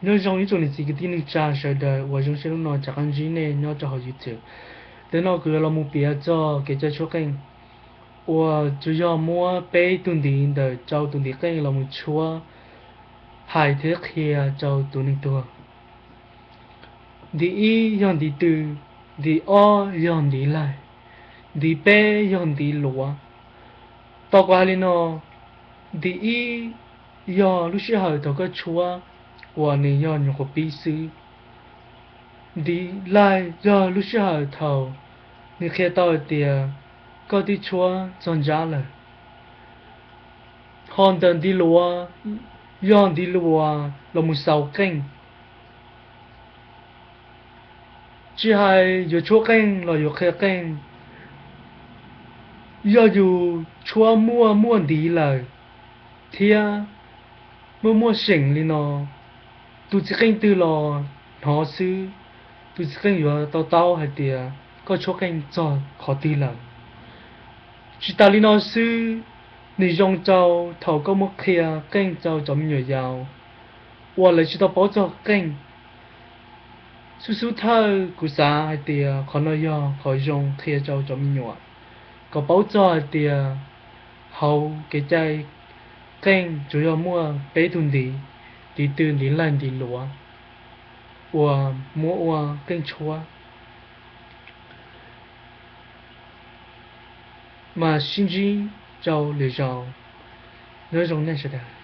Nyob zoo ib tsoom niam txiv kwv tij neej tsa sawv daws uas zoo siab hnub no rov qab ntsib nej nyob rau hauv YouTube. Ntawm no kuv yuav los mus piav txog kev cai tshuab qeej uas tsuas yog muab peb tug ntiv ntawm rau tus ntiv qeej los mus tshuab, hais thiab qhia rau tus neeg tuag. Ntiv ib yog ntiv tw, ntiv ob yog ntiv laig, ntiv peb yog ntiv luav. Tos kuv hais li no, ntiv ib yog lub sij hawm thaum koj tshuab uas nws yog nyuam qhuav pib xwb. Ntiv laig yog lub sij hawm thaum nws qhia tau hais tias koj twb tshuab txog ntsab lawm. Ho ntawm ntiv luav yog ntiv luav los mus xaus qeej. Tsis hais yuav tshuab qeej los yuav qhia qeej, yog yus tshuab muaj muaj ntiv lawm thiab muaj muaj seem li no, tus txiv qeej twg los hnov xwb, tus txiv qeej yuav to taub hais tias koj tshuab qeej txog qhov twg lawm. Tsis tas li no xwb, nws zoo rau thaum koj muab qhia qeej rau cov me nyuam yaus uas lawv tsis tau paub txog qeej. Xub xub thawj kuv xav hais tias qhov no yog qhov zoo qhia rau cov me nyuam kom paub txog hais tias hauv kev cai qeej tsuas yog muaj peb tug ntiv, ntiv tw, ntiv laig, ntiv luav uas muab ua qeej tshuab. Mas sib ntsib rau lwm zaus, nyob zoo nej sawv daws.